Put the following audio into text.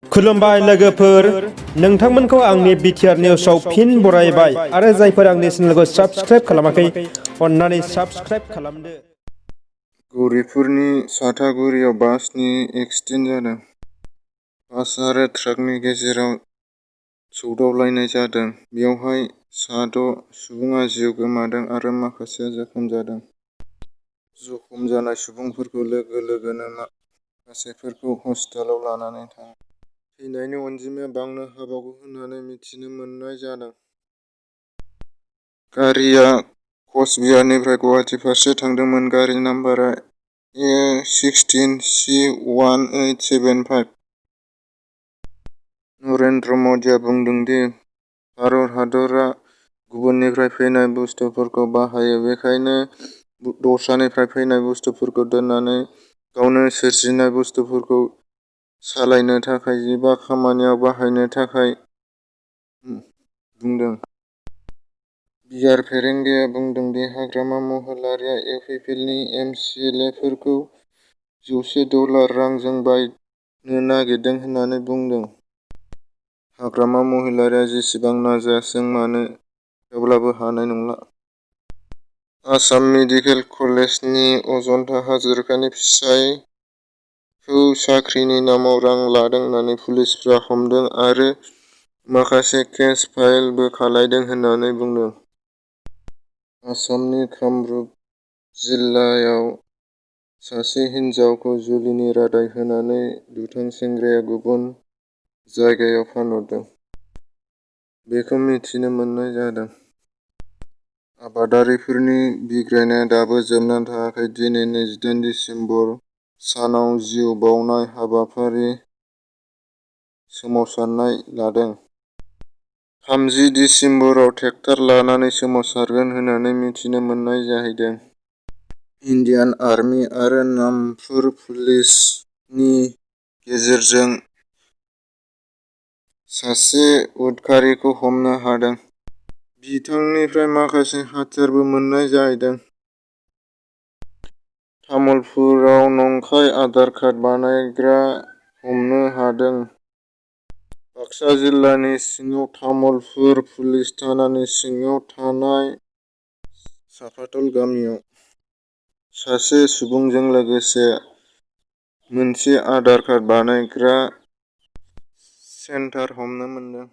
खुलुमबाय लोगोफोर, नोंथांमोनखौ आंनि बिटिआर निउसआव फिन बरायबाय आरो जायफोर आंनि चेनेलखौ साबस्क्राइब खालामाखै अन्नानै साबस्क्राइब खालामदो। गौरिपुरनि साथागुरियाव बासनि एक्सिडेन्ट जादों। बास आरो ट्राकनि गेजेराव सौदावलायनाय जादों। बेवहाय 6 सुबुङा जिउ गोमादों आरो माखासेया जखम जादों। जखम जानाय सुबुंफोरखौ लोगो लोगोनो माखासेफोरखौ हस्पिटालाव लानानै थाङो। थैनायनि अनजिमाया बांनो हागौ होननानै मिथिनो मोननाय जादों। गारिआ कचबिहारनिफ्राय गुवाहाटि फारसे थांदोंमोन। गारि नाम्बारा A16C1875। नरेन्द्र मदिआ बुंदों दि भारत हादरआ गुबुननिफ्राय फैनाय बुस्तुफोरखौ बाहायो, बेनिखायनो दस्रानिफ्राय फैनाय बुस्तुफोरखौ दोननानै गावनो सोरजिनाय बुस्तुफोरखौ सालायनो थाखाय एबा खामानियाव बाहायनो थाखाय बुंदों। बिआर फेरेंगाया बुंदों दि हाग्रामा महिलारीआ इउपिपिएलनि एमसिएलएफोरखौ $100 रांजों बायनो नागिरदों होननानै बुंदों। हाग्रामा महिलारीआ जेसेबां नाजायाथों मानो थेवब्लाबो हानाय नंला। आसाम मेडिकेल कलेजनि अजन्ता हाजरिकानि फिसायखौ साख्रिनि नामाव रां लादों होननानै पुलिसफोरा हमदों आरो माखासे केस फाइलबो खालामदों होननानै बुंदों। आसामनि कामरुप जिल्लायाव सासे हिनजावखौ जुलिनि रादाय होनानै दुथां सेंग्राया गुबुन जायगायाव फानहरदों, बेखौ मिथिनो मोननाय जादों। आबादारिफोरनि बिग्रायनाया दाबो जोबनानै थाङाखै। दिनै 28 दिसेम्बर सानाव जिउ बाउनाय हाबाफारि सोमावसारनाय लादों। 30 दिसेम्बराव ट्रेक्टर लानानै सोमावसारगोन होननानै मिथिनो मोननाय जाहैदों। इन्डियान आर्मि आरो नामपुर पुलिसनि गेजेरजों सासे उदखारिखौ हमनो हादों। बिथांनिफ्राय माखासे हाथियारबो मोननाय जाहैदों। तामुलपुराव नंखाय आधार कार्ड बानायग्रा हमनो हादों। बाक्सा जिल्लानि सिङाव तामुलपुर पुलिस थानानि सिङाव थानाय साफाथल गामियाव सासे सुबुंजों लोगोसे मोनसे आधार कार्ड बानायग्रा सेन्टार हमनो मोनदों।